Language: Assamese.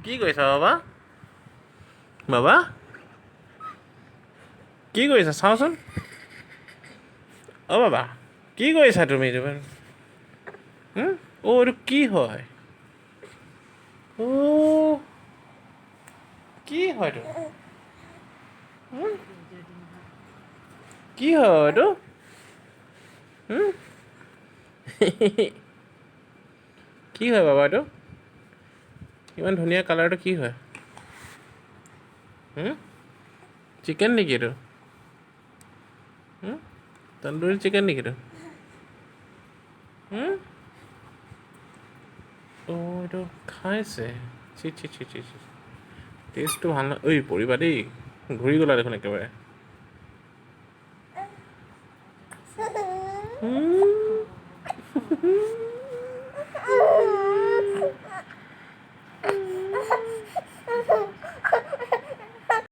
কি কৰিছা বাবা? বাবা, কি কৰিছা চাওঁচোন। অ' বাবা, কি কৰিছা তুমি? অ', এইটো কি হয়? অ' কি হয় এইটো? কি হয় এইটো? কি হয় বাবা এইটো? ইমান ধুনীয়া কালাৰটো কি হয়? চিকেন নেকি এইটো? তন্দুৰী চিকেন নেকি এইটো? অ' এইটো খাইছে। C C C C C, টেষ্টটো ভাল নহয়। ঐ, পৰিবা দেই, ঘূৰি গ'লা দেখোন একেবাৰে।